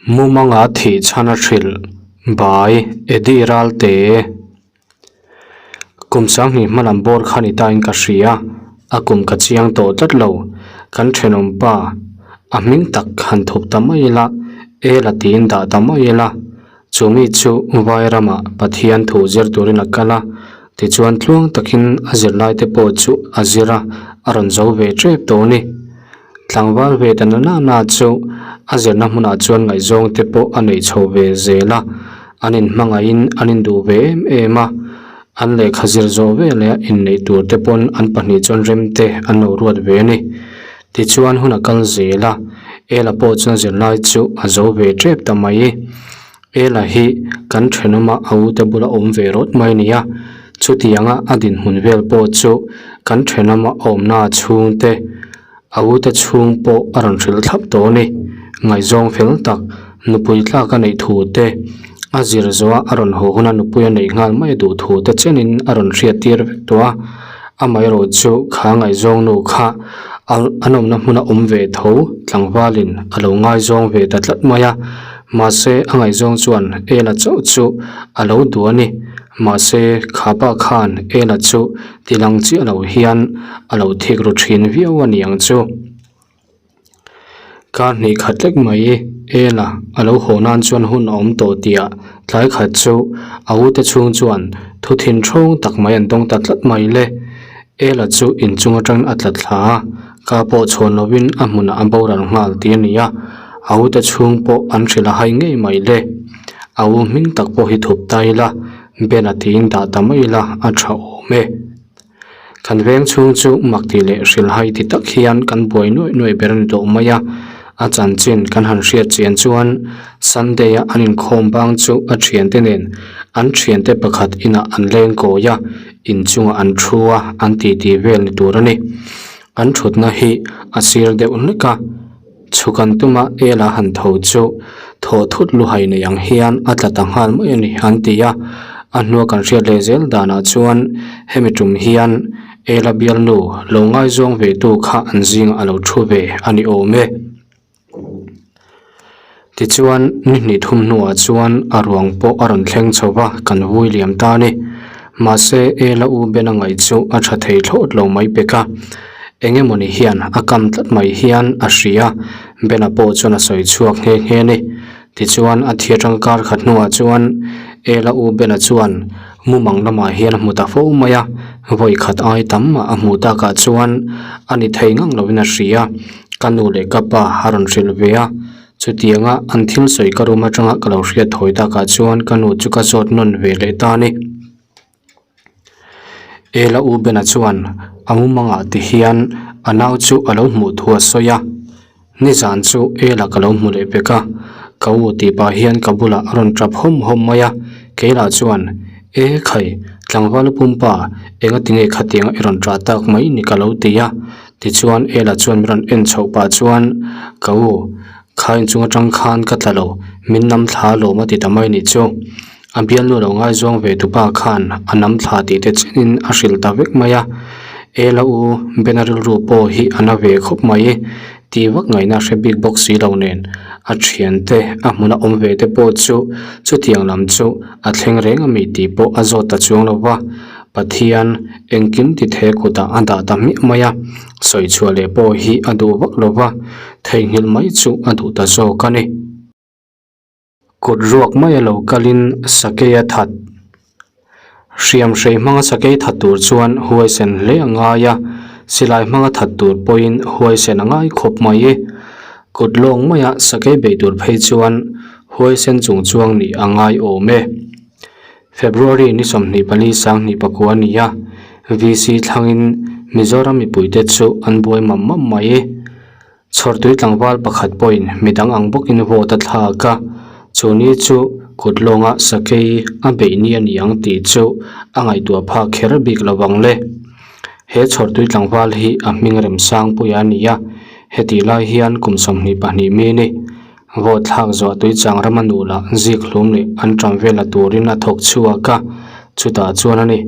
Mumanga thih chhan a hrilh bai Eddie Ralte. Kum sanghnih hmalam bawr kha ni tain ka hria, a kum ka chiang tawh tlat lo. Kan thenawm pa a hming tak han thup ta mai ila, Ela tiin dah ta mai ila. Chumi chu Vai ramah Pathian thu zir turin a kal a, tichuan tluang takin a zirlaite pawh chu a zir a, a rawn zo ve tep tawh a ni. Tlangval ve ta na na chu a zirna hmunah chuan ngaihzawng te pawh a neih chho ve zel a, an inhmangaihin an induh ve em em a, an lehkha zir zawh veleh a inneih tur te pawn an pahnih chuan rem te an lo ruat ve a ni. Tichuan hun a kal zel a, Ela pawh chuan zirlai chu a zo ve tep ta mai. Ela hi kan thenawma a ute bula awm ve rawt mai a ni a, chutianga a dinhmun vel pawh chu kan thenawma awmna chhungte a ute chhung pawh a rawn hrilh thlap tawh a ni. Ngaihzawng fel tak nupui tlak a neih thu te, a zir zawha a rawn haw huna nupui a neih nghal mai a duh thu te chenin a rawn hriat tir vek tawh a, amaherawh chu kha ngaihzawng nu kha a an awmna hmuna awm ve tho tlangvalin a lo ngaizawng ve ta tlat mai a. Mahse, a ngaihzawng chuan Ela chauh chu a lo duh a ni. Mahse, kha pa khan Ela chu ti lang chiah lo hian a lo thik ru thin viau a ni ang chu. Kar hnih khat lek mai Ela a lo haw nan chuan hun a awm tawh tih ah tlai khat chu a ute chhung chuan thu thin thawng tak mai an dawng ta tlat mai le. Ela chu inchung atangin a tla thla a, ka pawh chhawn lovin a hmunah a boral nghal tih a ni a, a ute chhung pawh an hrilh a hai ngei mai le. A u hming tak pawh hi thup ta ila, Ben-a tiin dah ta mai ila a tha awm e. Kan veng chhung chu mak tih leh hrilh hai ti tak hian kan buai nuaih nuaih ber a ni tawh mai a, a chanchin kan han hriat chian chuan Sunday-a an inkhawm bang chu a thiante nen an thiante pakhat inah an leng kawi a, inchungah an thu a, an titi vel ni tur a ni. An thutna hi a sir deuh hlek a, chhuk an tuma ela han tho chu thaw thut luhai nei ang hian a tla ta nghal mai a ni an ti a, a hnua kan hriat leh zel danah chuan hemi tum hian ela bialnu lo ngaizawng ve tu kha an zingah a lo thu ve a ni awm e. Tichuan, ni hnih thum hnuah chuan a ruang pawh a rawn thleng chho va, kan vui liam ta a ni. Mahse, Ela u Bena ngaih chu a tha thei thlawt lo mai pek a. Eng emawni hian a kam tlat mai hian a hria, Bena pawh chuan a sawi chhuak nghe nghe a ni. Tichuan, a thi atang kar khat hnuah chuan Ela u Bena chuan mumang lamah hian a hmu ta fo mai a, vawi khat ai tam mah a hmuh takah chuan a ni thei ngang lovin a hria. Ka nu leh ka pa a rawn hrilh ve a, chutianga an thil sawi ka room atanga ka lo hriat thawi takah chuan ka nu chu ka zawt nawn ve leh ta a ni. Ela u Bena chuan a mumangah ti hian a nau chu a lo hmuh thu a sawi a, nizan chu Ela ka lo hmu leh pek a, ka u tih pah hian ka bulah a rawn tap hawm hawm mai a, keilah chuan E khai, tlangval pumpa engatinge khatianga i rawn tah tak mai ni ka lo ti a, Tichuan Ela chuan min rawn en chhoh pah chuan, Ka u, kha inchung atang khan ka tla lo, min nam thla alawm a ti ta mai nih chu. A bialnu lo ngaizawng ve tupa khan a nam thla tih te chenin a hrilh ta vek mai a. Ela u, Bena rilru pawh hi a na ve khawp mai, ti vak ngaihna hre bik bawk si lo nen, a thiante a hmuna awm ve te pawh chu chutiang lam chu a thleng reng a mi tih pawh a zawt ta chuang lo va. Pathian engkim ti the kutah a dah ta hmiah mai a, sawi chhuah leh pawh hi a duh vak lo va, theihnghilh mai chu a duh ta zawk a ni. Kut ruak mai a lo kalin sakei a that. Hriam hrei hmanga sakei that tur chuan huaisen hle a ngai a, silai hmanga that tur pawhin huaisen a ngai khawp mai. Kut lawng maia sakei bei tur phei chuan huaisen chung chuang nih a ngai awm e. February ni 24 sanghnih pakua a ni a, VC thlangin Mizoram mipuite chu an buai mam mam mai. Chhawrtui tlangval pakhat pawhin midang ang bawkin vote a thlak a, chu ni chu kut lawnga sakei a beih ni a ni ang tih chu a ngaihtuah phak kher bik lo vang le. He chhawrtui tlangval hi a hming Remsangpuia a ni a, hetih lai hian kum 22 mi ni. Vote thlak zawh tuichang rama nu lah zik hlum leh an ṭam vel a turin a thawk chhuak a, chutah chuan a ni,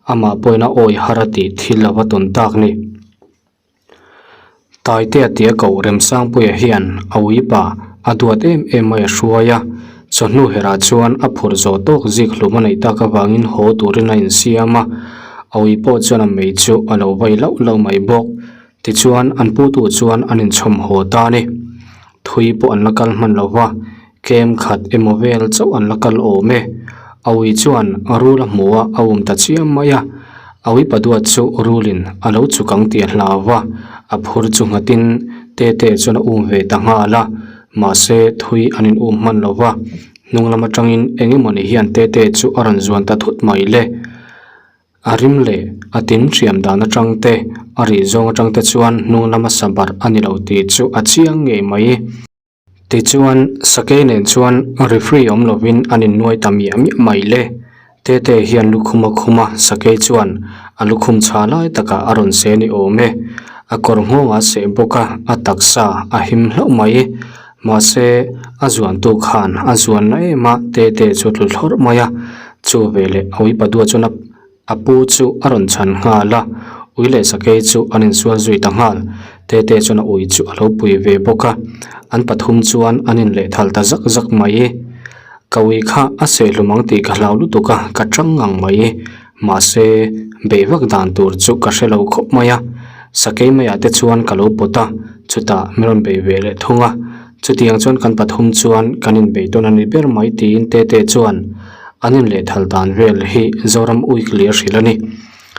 amah pawhin a awi har a tih thil a va tawn tak ni. Taitea tia koh Remsangpuia hian a uipa a duat em em mai a hruai a, chawhnu herah chuan a phurh zawh tawk zik hlum a neih tak avangin haw turin a insiam a, a ui pawh chuan a mei chu a lo vai lauh lauh mai bawk. Tichuan an putu chuan an inchhawm haw ta a ni. Thui pawh an la kal hman lo va, kem khat emaw vel chauh an la kal awm e. A ui chuan rul a hmu a, a um ta chiam mai a. A ui paduat chu rulin a lo chuk ang tih a hlau va, a phur chu nghatin Tete chuan a um ve ta nghal a. Mahse thui an in um hman lo va, hnung lam atangin eng emawni hian Tete chu a rawn zuan ta thut mai le. A rim leh a tin hriam dan atang te, a rih zawng atang te chuan hnung lama sa barh a ni lo tih chu a chiang ngei mai. Tichuan, Sakei nen chuan referee awm lovin an innuai ta miah miah mai le. Tete hian lukhum a khum a, Sakei chuan a lukhum chha lai takah a rawn se ni awm e. A kawr nghawngah a seh bawk a, a taksa a him hlauh mai. Mahse, a zuantu khan a zuan na em a, Tete chu tlu thlawrh mai a. Chu veleh a uipa dua chuan a a pu chu a rawn chhan nghal a, ui leh sakei chu an insual zui ta nghal. Tete chuan a ui chu a lo pui ve bawk a, an pathum chuan an inlehthal ta zak zak mai. Ka ui kha a sehhlum ang tih ka hlau lutuk a, ka tang ngang mai. Mahse, beih vak dan tur chu ka hre lo khawp mai a, sakei maiah te chuan ka lo pawt a, chutah min rawn bei ve leh thung a. Chutiang chuan kan pathum chuan kan inbei tawn a ni ber mai tiin Tete chuan an inlehthal dan vel hi Zoram Weekly a hrilh a ni.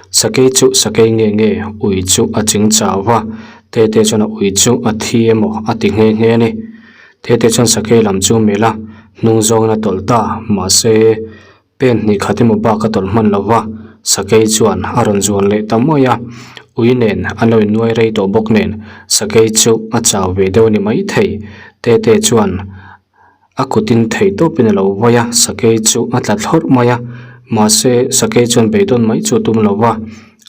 Sakei chu sakei nge nge ui chu a ching chau va, Tete chuan a ui chu a thi emaw a ti nghe nghe a ni. Tete chuan sakei lam chu melh a, hnung zawngin a tawlh ta, mahse Pen hnih khat emaw bak a tawlh hman lo va, sakei chuan a rawn zuan leh ta mai a. Ui nen an lo innuai rei tawh bawk nen sakei chu a chau ve deuh a ni maithei. Tete chuan a kutin thei tawpin a lo vawi a, sakei chu a tla thlawrh mai a. Mahse, sakei chuan beidawn mai chu a tum lo va,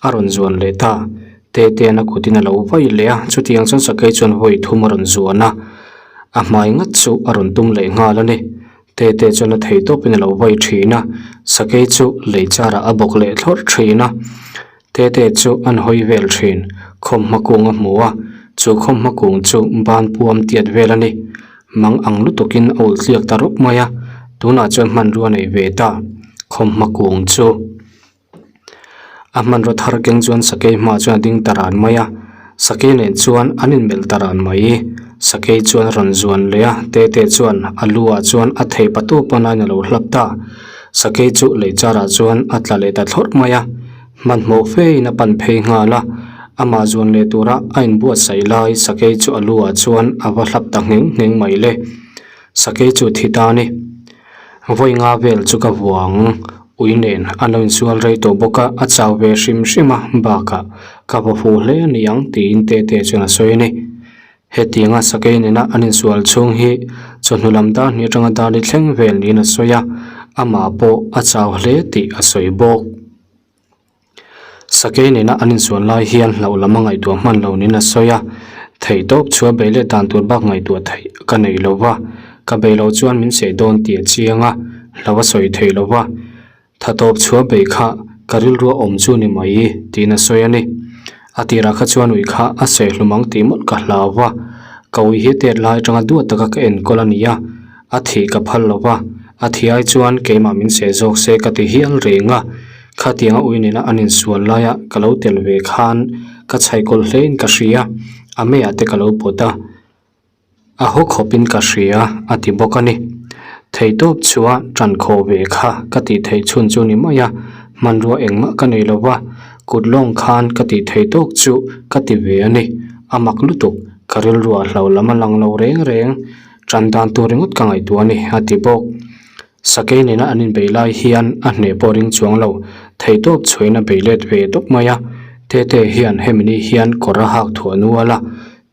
a rawn zuan leh ta. Tetea'n a kutin a lo vawi leh a, chutiang chuan sakei chuan vawi thum a rawn zuan a, a hmai ngat chu a rawn tum leh nghal a ni. Tete chuan a thei tawpin a lo vawi thin a, sakei chu lei charah a bawk leh thlawrh thin a. Tete chu an hawi vel thin, khawmhma kung a hmu a, chu khawmhma kung chu ban puam tiat vel a ni. Mang ang lutukin a ulh tliak ta rawp mai a, tunah chuan hmanrua nei ve ta, khawmhma kung chu. A hmanraw thar keng chuan sakei hmaah chuan a ding ta ran mai a, sakei nen chuan an inmelh ta ran mai. Sakei chuan a rawn zuan leh a, Tete chuan a lu ah chuan a thei pa tawp a nain a lo hlap ta. Sakei chu lei char ah chuan a tla leh ta thlawrh mai a, hmanhmawh fe in a pan phei nghal a, amah zuan leh tura a inbuatsaih lai sakei chu a lu ah chuan a va hlap ta ngheng ngheng mai le. Sakei chu thi ta a ni. Vawi nga vel chu ka vuang ui nen a lo insual rei tawh bawk a, a chau ve hrim hrim a, bakah ka va fuh hle a ni ang tiin Tete chuan a sawi a ni. Hetianga sakei nena an insual chhung hi chawhnu lam dar hnih atanga dar li thleng vel niin a sawi a, amah pawh a chau hle tih a sawi bawk. Sakei nena an insual lai hian hlauh lam a ngaihtuah hman lo niin a sawi a, theihtawp chhuah bei leh dan tur bak ngaihtuah theih ka nei lo va, ka bei lo chuan min seh dawn tih a chiang a, hlauh a sawi thei lo va, tha tawp chhuah bei kha ka rilru a awm chu ni mai tiin a sawi a ni. A tirah kha chuan ui kha a seh hlum ang tih mawlh ka hlau va, ka ui hi tet lai atanga duat taka ka enkawl a ni a, a thih ka phal lo va, a thih ai chuan keimah min seh zawk se ka ti hial reng a, khatianga ui nena an insual laia ka lo tel ve khan ka chhaihkawlh hlein ka hria, a meiah te ka lo pawt a. A haw khawpin ka hria a ti bawk a ni. Theihtawp chua tan khawh ve kha ka tih theih chhun chu ni mai a, hmanrua engmah ka nei lo va, kut lawng khan ka tih theih tawk chu ka ti ve a ni. A mak lutuk, ka rilruah hlo lam a lang lo reng reng, tan dan tur ringawt ka ngaihtuah a ni a ti bawk. Sakei nena an inbeih lai hian a hneh pawh ring chuang lo, theihtawp chhuahin a bei let ve tawp mai a. Tete hian hemi ni hian kawr a hak thuah nual a,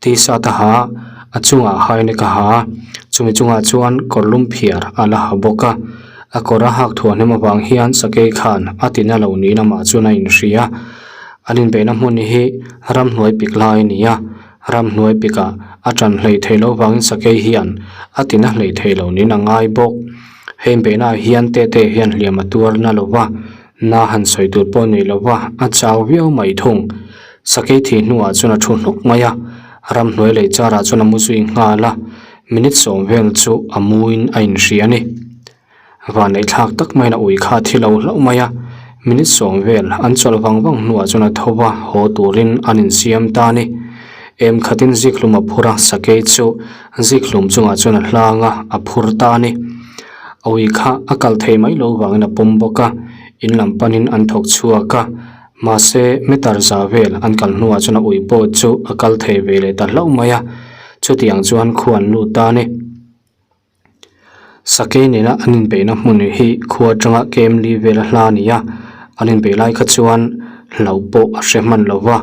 T-shirt a ha a, a chungah high-neck a ha a, chumi chungah chuan kawr lum phiar a la ha bawk a. A kawr a hak thuah hnem avang hian sakei khan a tina lo niin amah chuan a inhria. An inbeihna hmun hi ramhnuai pik lai a ni a, ramhnuai pikah a ṭan hleih theih loh vangin sakei hian a tina hleih theih loh niin a ngai bawk. Hei inbeihnaah hian Tete hian hliam a tuar na lo va, na han sawi tur pawh nei lo va, a chau viau mai thung. Sakei thih hnuah chuan a thu hnawk mai a, ramhnuai lei charah chuan a mu zui nghal a. Minute sawm vel chu a muin a inhria a ni. Vanneih thlak tak maiin a ui kha a thi lo hlauh mai a, minute sawm vel an chawlh vang vang hnuah chuan a tho va, haw turin an insiam ta a ni. Em khatin zikhlum a phur a, sakei chu zikhlum chungah chuan a hlang a, a phur ta a ni. A ui kha a kal thei mai lo vangin a pawm bawk a, in lam panin an thawk chhuak a, mahse meter za vel an kal hnuah chuan a ui pawh chu a kal thei ve leh ta hlauh mai a, chutiang chuan khua an lut ta a ni. Sakei nena an inbeihna hmun hi khua atanga kem li vel a hla a ni a, an inbeih lai kha chuan hlauh pawh a hre hman lo va,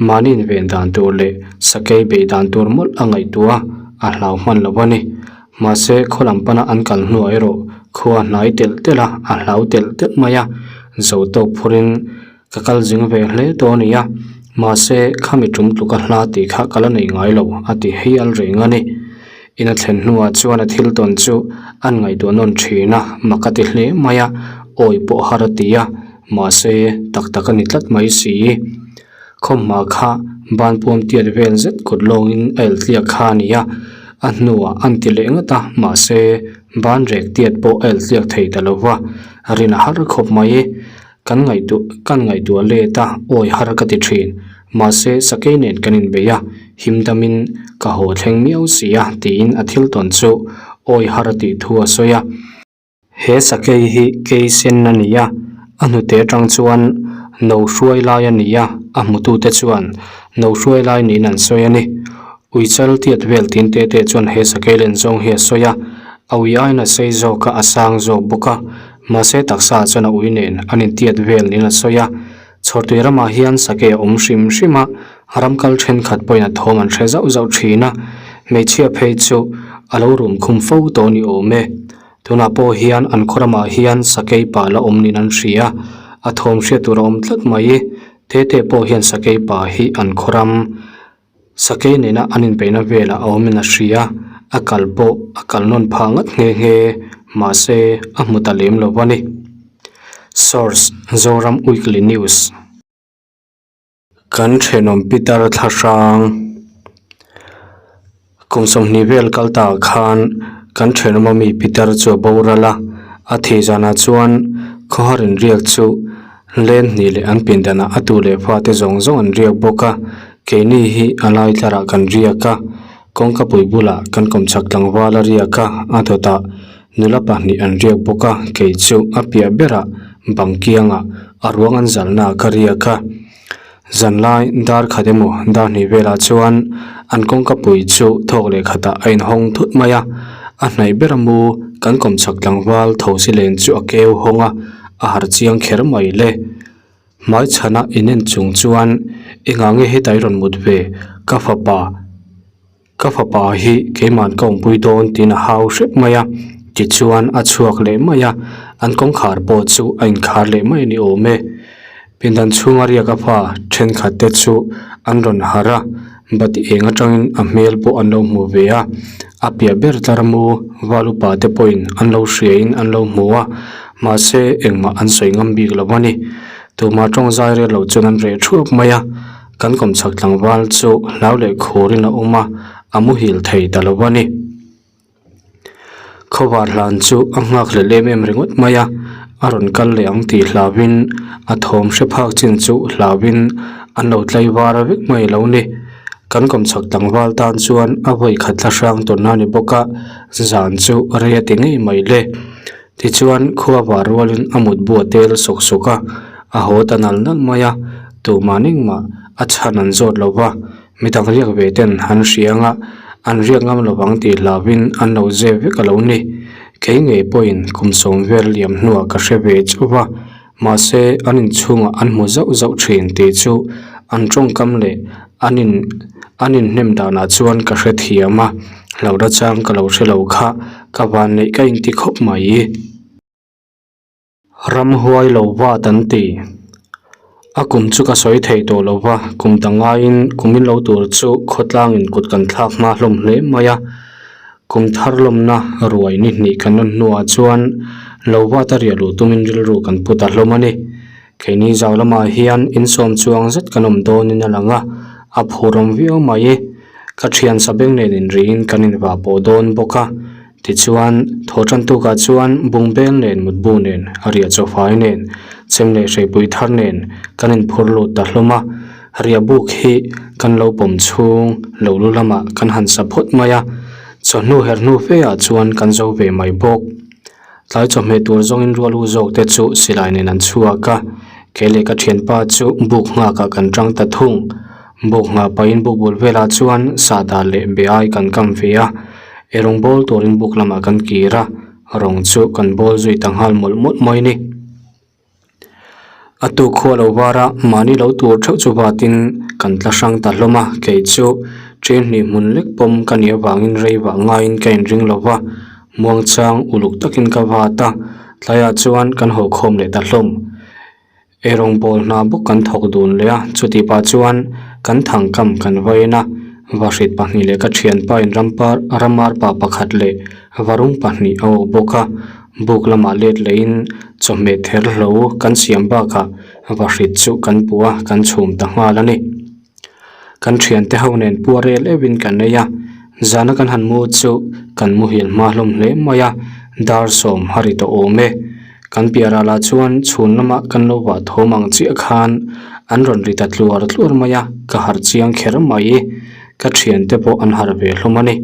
mahni inven dan tur leh sakei beih dan tur mawlh a ngaihtuah a, a hlau hman lo a ni. Mahse khaw lam pana an kal hnuah erawh khua hnai telh telh a, a hlau telh telh mai a, zo tawk phurin ka kal zing ve hle tawh a ni a, mahse khami tum tluka hla tih kha ka la nei ngai lo a ti hial reng a ni. Ina thlen hnuah chuan a thil tawn chu an ngaihtuah nawn thin a, mak a ti hle mai a, awi pawh har a ti a, mahse tak tak a ni tlat mai si. Khawmhma kha banpuam tiat vel zet kut lawngin a eltliak kha a ni a, a hnuah an ti leh ngawt a, mahse ban rek tiat pawh a eltliak thei ta lo va, rin a har khawp mai. Kan ngaihtuah kan ngaihtuah let a, awi har ka ti thin. Mahse, sakei nen kan inbei a, him damin ka haw thleng miau si a, tiin a thil tawn chu awi har tih thu a sawi a. He sakei hi kei sen a ni a, a hnute atang chuan no hruai lai a ni a, a hmutute chuan no hruai lai niin an sawi a ni. Uichal tiat vel tin te te chuan he sakei len zawng hi a sawi a, a ui aiin a sei zawk a, a sang zawk bawk a. Mahse taksa ah chuan a ui nen an intiat vel niin a sawi a, chhawrtui ramah hian sakei a awm hrim hrim a, ram kal thenkhat pawhin a thawm an hre zauh zauh thin a, hmeichhia phei chu a lo rum khum fo tawh a ni awm e. Tunah pawh hian an khaw ramah hian sakei pa la awm niin an hria, a thawm hriat tur a awm tlat mai. Tete pawh hian sakei pa hi an khaw ram. Sakei nena an inbeihna velah a awmin a hria, a kal pawh a kal nawn phah ngat nghe nghe, mahse a hmu ta lem lo a ni. Source, Zoram Weekly News. Kan thenawm Peter Thlahrang Kum sawmhnih vel kal ta ah khan kan thenawm ami Peter chu a boral a, a thih zanah chuan khawhar inriak chu Len hnih leh an pindanah a tu leh fate zawng zawng an riak bawk a, keini hi a lai tlarah kan riak a, kawngkapui bulah kan kawmchhak tlangval a riak a, a dawtah nula pahnih an riak bawk a, kei chu a piah berah bang kiangah a ruang an zalnaah ka riak a. Zanlai dar khat emaw dar hnih velah chuan an kawngkapui chu thawk leh khatah a inhawng thut mai a, a hnaih ber a mu kan kawmchhak tlangval thosi len chu a keu hawng a, a harh chiang kher mai le. Hmai chhana inen chung chuan engah nge heta i rawn mut ve ka fapa. Ka fapa hi keiman ka awmpui dawn tiin a hau hrep mai a, tichuan a chhuak leh mai a, an kawngkhar pawh chu a inkhar leh mai a ni awm e. Pindan chhunga riak a fa thenkhat te chu an rawn harh a, bati eng atangin a hmel pawh an lo hmu ve a, a piah ber tlar mu val upa te pawhin an lo hriain an lo hmu a, mahse engmah an sawi ngam bik lo a ni. Tumah tawng zai rel lo chuan an reh thuap mai a. Kan kawmchhak tlangval chu hlau leh khurin a awm a, a muhil thei ta lo a ni. Khawvar hlan chu a nghak hlel em em ringawt mai a, a rawn kal leh ang tih hlauhin a thawm hre phak chin chu hlauhin an lo tlaivar vek mai lo ni. Kan kawmchhak tlangval tan chuan a vawi khat thla hrang tawnna a ni bawk a, zan chu rei a ti ngei mai le. Tichuan khua var rualin a mut bu a tel sawk sawk a, a haw ta nal nal mai a, tumah ningmah a chhan an zawt lo va, midang riak ve ten an hria anga an riak ngam lo vang tih hlauhin an lo zep vek a lo ni. Kei ngei pawhin kum sawm vel liam hnuah ka hre ve chauh va, mahse an inchhungah an hmu zauh zauh thin tih chu an tawngkam leh an in an inhnem danah chuan ka hrethiam a, hlauhna chang ka lo hre lo kha ka van neih ka inti khawp mai. Ramhuai lo vat an ti. A kum chu ka sawi thei tawh lo va, kum dang ngaiin kum in lo tur chu khawtlangin kut kan thlak hma hlawm hle mai a. Kum thar lawmna ruai ni hnih kan rawn hnuah chuan lo vat a riah luh tumin rilru kan pu ta hlawm a ni. Keini zau lamah hian insawm chuang zet kan awm dawnin a lang a, a phurawm viau mai. Ka thian sabeng nen inriin kan invah pawh dawn bawk a, tichuan thaw tan tukah chuan bungbel nen mutbu nen a riah chawfai nen chem leh hreipui thar nen kan inphur lut ta hlawm a, riah buk hi kan lo pawm chhung lo lu lamah kan han sa phawt mai a, chawhnu her hnu fe ah chuan kan zo ve mai bawk. Tlai chawhmeh tur zawngin rual u zawk te chu silai nen an chhuak a, kei leh ka thianpa chu buk nghakah kan tang ta thung. Buk nghah pahin buk bul velah chuan sahdah leh be ai kan kam ve a, erawng bawl turin buk lamah kan kir a, rawng chu kan bawl zui ta nghal mawlh mawlh mai ni. A tuk khua lo var a, mahni lo tur theuh chu vatin kan tla hrang ta hlawm a, kei chu train hnih hmun lek pawm ka nih avangin rei vah ngaiin ka inring lo va, muangchang uluk takin ka vat a, tlaiah chuan kan haw khawm leh ta hlawm. Eirawng bawl hna bawk kan thawk dun leh a, chutih pah chuan kan thangkam kan vain a, vahrit pahnih leh ka thianpa in rampar ramar pa pakhat leh varung pahnih a awk bawk a. Buk lamah let lehin chawhmeh ther hlo kan siam bakah vahrit chu kan puh a, kan chhum ta nghal a ni. Kan thiante ho nen puar rel euhin kan ei a, zana kan han mu chu kan muhil hma hlawm hle mai a, dar sawm a ri tawh awm e. Kan piah ralah chuan chhun lamah kan lo vah thawm ang chiah khan an rawn ri ta tluar tluar mai a, ka harh chiang kher mai. Ka thiante pawh an harh ve hlawm a ni.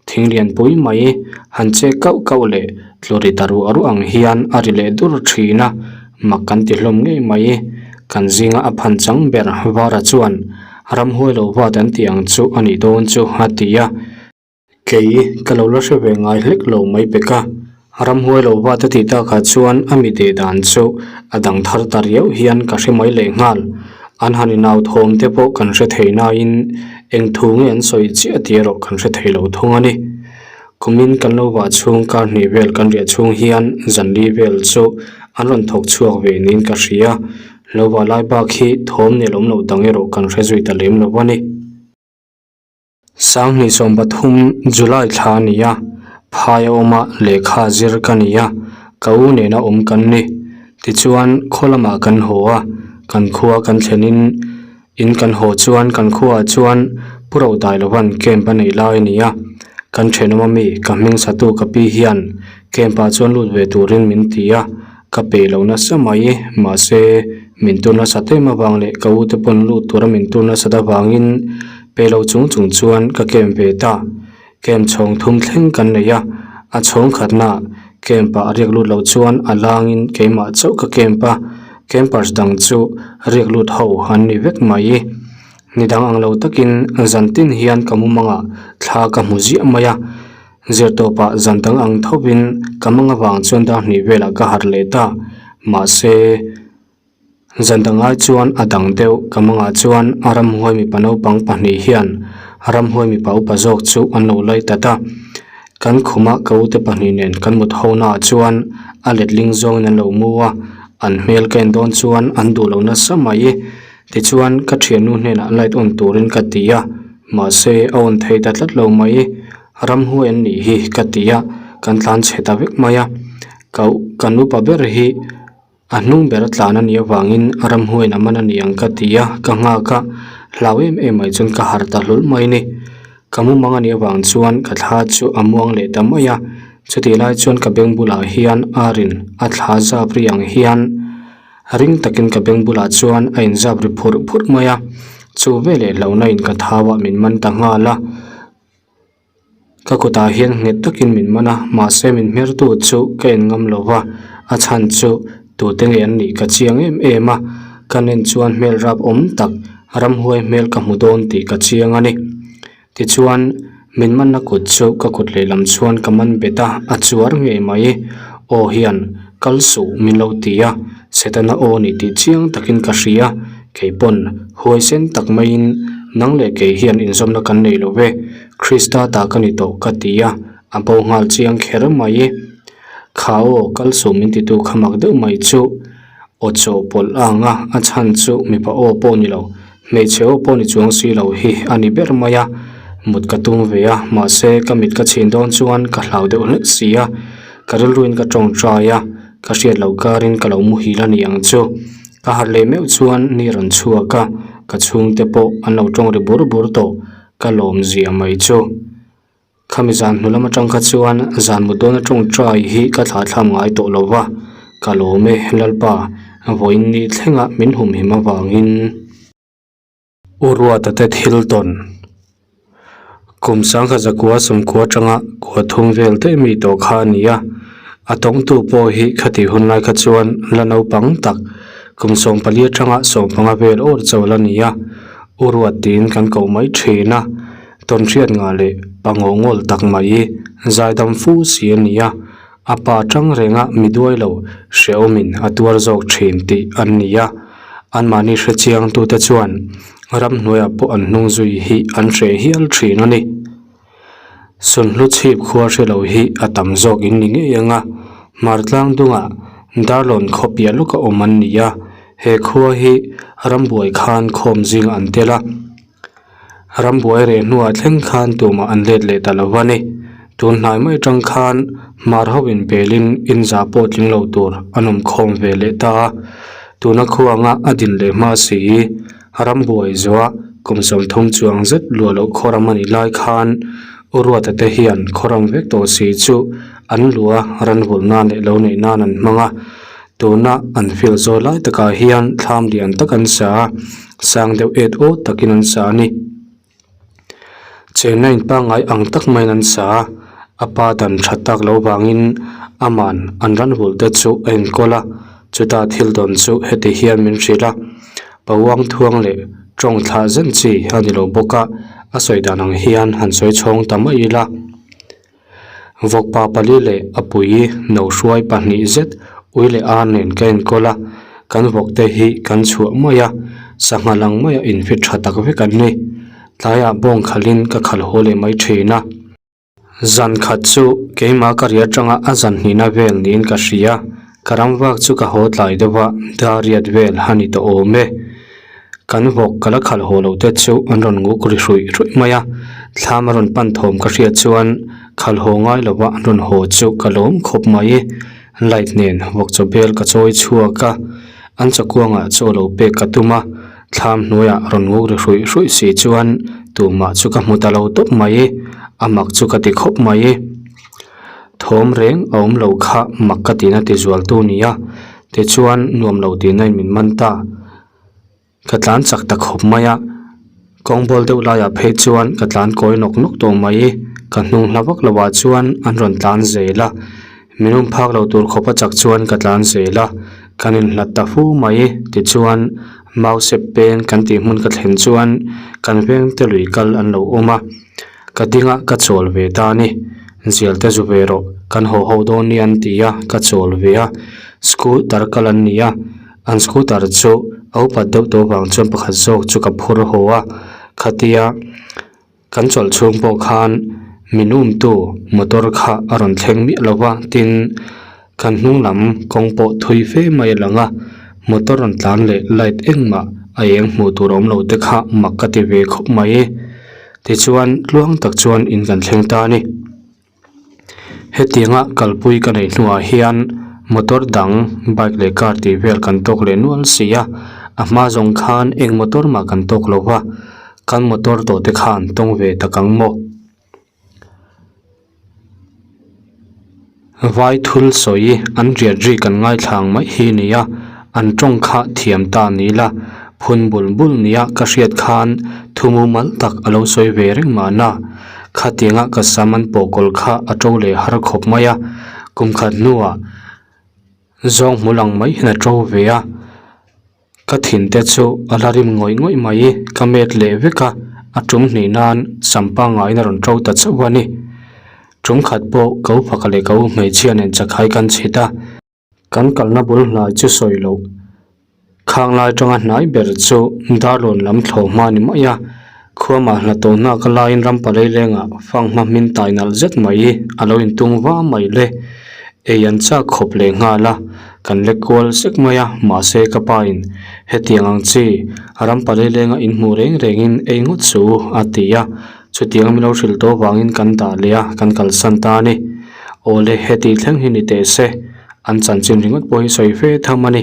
Thing lianpui mai han che kauh kauh leh tlu ri ta ruah ruah ang hian a ri leh dur thin a, mak kan ti hlawm ngei mai. Kan zinga a phan chang ber Vara chuan ramhuai lo vat an tih ang chu a nih dawn chu a ti a. Kei ka lo la hre ve ngai hlek lo mai pek a, ramhuai lo vat a tih takah chuan a mi deh dan chu a dang thar ta riau hian ka hre mai leh nghal. An han inau thawm te pawh kan hre thei nain eng thu nge an sawi chiah tih erawh kan hre thei lo thung a ni. Kumin kan lo vah chhung kar hnih vel kan riah chhung hian zanli vel chu an rawn thawk chhuak ve niin ka hria. Lo vah lai bak hi thawm nelawm loh dang erawh kan hre zui ta lem lo a ni. Sanghnih 13 July thla a ni a, phai a awm a, lehkha zir ka ni a, ka u nena awm kan ni. Tichuan, khaw lamah kan haw a, kan khua kan thlenin in kan haw chuan kan khuaah chuan Pu Rodailovan camp a neih lai a ni a, kan thenawm ami ka hming satu ka pi hian camp ah chuan lut ve turin min ti a, ka pe lo nasa mai, mahse min tur nasat em avang leh ka u te pawn lut tura min tur nasat avangin pe lo chung chung chuan ka camp ve ta. Camp chhawng thum thleng kan nei a, a chhawng khatna camp ah riak lut lo chuan a langin keimah chauh ka camp a, campers dang chu riak lut ho an ni vek mai. Ni dang ang lo takin zan tin hian ka mumangah thla ka hmu ziah mai a. Zirtawpah zan dang ang thovin ka mang avang chuan dar hnih velah ka harh leh ta. Mahse, zan dang ai chuan a dang deuh ka mangah chuan a ramhuai mipa naupang pahnih hian ramhuai mipa upa zawk chu an lo lai ta ta. Kan khuma ka ute pahnih nen kan mut ho naah chuan a letling zawngin an lo mu a, an hmel ka en dawn chuan an duh lo nasa mai. Tichuan, ka thiannu hnenah light on turin ka ti a, mahse a on thei ta tlat lo mai. Ramhuai an nih hi ka ti a, kan tlan chhe ta vek mai a. Ka ka nupa ber hi a hnung ber a tlan a nih avangin ramhuaiin a man a ni ang ka ti a, ka nghak a, hlau em em mai chuan ka harh ta hlawlh mai a ni. Ka mumang a nih avang chuan ka thla chu a muang leh ta mai a, chutih lai chuan ka beng bulah hian arin a thla zap ri ang hian, Ring takin ka beng bulah chuan a inzap ri phurh phurh mai a, chu veleh hlauhna in ka thau ah min man ta nghal a. Ka kutah hian nghet takin min man a, mahse min hmertu chu ka en ngam lo va, a chhan chu tute nge an nih ka chiang em em a, ka nen chuan hmel rap awm tak ramhuai hmel ka hmu dawn tih ka chiang a ni. Tichuan, min manna kut chu ka kut lehlam chuan ka man bet a, a chuar ngei mai. Aw hian, kal suh min lo ti a, Setana aw ni tih chiang takin ka hria. Kei pawn, huaisen tak maiin, nang leh kei hian inzawmna kan nei lo ve, Krista ta ka ni tawh ka ti a, a bo nghal chiang kher mai. Kha aw, kal suh min titu kha mak deuh mai chu. Aw chaw pawlh a ang a, a chhan chu mipa aw pawh ni lo, hmeichhe aw pawh ni chuang si lo hi a ni ber mai a. Mut ka tum ve a, mahse ka mit ka chhin dawn chuan ka hlau deuh hlek si a, ka rilruin ka tawngtai a, ka hriat loh karin ka lo muhil a ni ang chu. Ka harh leh meuh chuan ni rawn chhuak a, ka chhungte pawh an lo tawng ri bur bur tawh. Ka lawm zia mai chu. Khami zan hnu lam atang kha chuan zan mut dawn atawng try hi ka thlah thlam ngai tawh lo va, ka lawm e Lalpa, vawiin ni thlenga min humhim avangin. U Ruata te thil tawn kum sangkhat zakua sawmkua atanga kua thum vel daih mi tawh kha a ni a, a tawngtu pawh hi khati hun lai kha chuan la naupang tak kum 14 atanga 15 vel awr chauh la ni a, U Ruat tiin kan koh mai thin a. Tawnhriat ngah leh pangawh ngawl tak mai zaidam fu si a ni a, a pa tang renga mi duai lo hrehawmin a tuar zawk thin tih an ni a, anmahni hrechiang tute chuan ramhnuaiah pawh an hnung zui hi an hreh hial thin a ni. Sunhlu chhip khua hre lo hi a tam zawk in ni ngei ang a, Hmartlang dungah Darlawn khaw piah lawka awm an ni a, he khua hi rambuai khan khawm zingah an tel a. Rambuai reh hnuah thleng khan tumah an let leh ta lo a ni. Tun hnai mai atang khan hmar ho in belin inza pawh tling lo tur an awm khawm ve leh ta a. Tuna khuanga a din leh hma si rambuai zuah kum 30 chuang zet luah loh khawram a nih lai khan U Ruata te hian khawram vek tawh si chu an lua ranvulh nan leh lo neih nan an hmang a. Tuna an field zawi lai takah hian thlam lian tak an sa a, sang deuh et awt takin an sa a ni. Chenna in pangngai ang tak maiin an sa a, a pa dan tha tak lo vangin aman an ran vulh te chu a enkawl a, chuta thil dawn chu heti hian min hrilh a, Pauang thuang leh tawng thlah zen chi a ni lo bawk a, a sawi dan ang hian han sawi chhawng ta mai ila. Vawkpa pali leh a pui no hruai pahnih zet ui leh ar nen ka enkawl a, kan vawk te hi kan chhuah mai a, sangha lang maia infit tha tak vek an ni. Tlaiah bawng khalhin ka khal haw leh mai thin a. Zan khat chu keimah ka ri atanga a zan hnihna vel niin ka hria, ka ram vak chu ka haw tlai deuh a, dariat vel a ni tawh awm e. Kan vawk ka la khalh haw loh te chu an rawn nguk ri hruih hruih mai a, thlam a rawn pan thawm ka hriat chuan khalh haw ngai lova an rawn haw chu ka lawm khawp mai. Light nen vawk chaw bel ka chawi chhuak a, an chawkuangah chaw lo pek ka tum a, thlam hnuaiah rawn nguk ri hruih hruih si chuan tumah chu ka hmu ta lo tawp mai, a mak chu ka ti khawp mai. Thawm reng a awm lo kha mak ka tihna ti zual tu nia, tichuan nuam lo tihna in min man ta. Ka tlan chak ta khawp mai a, kawng bawl deuh laiah phei chuan ka tlan kawi nawk nawk tawh mai. Ka hnung hla vak lovah chuan an rawn tlan zel a, min um phak lo tur khawp a chak chuan ka tlan zel a, kan inhlat ta fu mai. Tichuan mau sep peng kan tih hmun ka thlen chuan kan veng te lui kal an lo awm a, ka ding a ka chawl ve ta a ni. Zial te zu ve rawh, kan haw ho dawn nia an ti a, ka chawl ve a, scooter kal an ni a. An scooter chu a upat deuh tawh vang chuan pakhat zawk chu ka phur haw a, khatia kan chawlh chhung pawh khan min umtu motor kha a rawn thleng miah lo va, tin kan hnung lam kawng pawh thui fe mai a lang a, motor rawn tlan leh light engmah a eng hmuh tur a awm lo te kha mak ka ti ve khawp mai. Tichuan tluang tak chuan in kan thleng ta a ni. Hetianga kalpui ka neih hnuah hian motor dang bike leh car tih vel kan tawk leh nual si a, a hma zawng khan eng motor mah kan tawk lo va, kan motor tawh te khan tawng ve tak ang maw? Vai thul sawi an riat ri kan ngaithla ang mai hi a ni a, an tawng kha thiam ta ni la, phun bul bul nia ka hriat khan thu mumal tak a lo sawi ve reng mahna. Khatianga ka sam an pawh kawl kha a to leh har khawp mai a, kum khat hnuah zawng hmu lang mai hian a to ve a, ka thin te chu a la rim ngawih ngawih mai, ka met leh vek a, a tum hnih nan sam pangaiin a rawn to ta chauh a ni. Tum khat pawh ka upa leh ka u hmeichhia nen chakhai kan chhit a. Kan kalna bul hnai chu sawi loh. Khang lai tanga hnai ber chu Darlawn lam thlawh hma ni mai a, khuamah hla tawh hnak a laiin ram palei lengah fanghma hmin tai nalh zet mai a lo intung va mai le. Ei an chak khawp leh nghal a, kan lek kual sek mai a, mahse ka pa in hetiang ang chi ram palei lenga inhmuh reng rengin ei ngawt chu a ti a, chutiang min lo hrilh tawh vangin kan dah leh a, kan kalsan ta a ni. Awle heti thleng hi ni teh se, an chanchin ringawt pawh hi sawi fe tham a ni.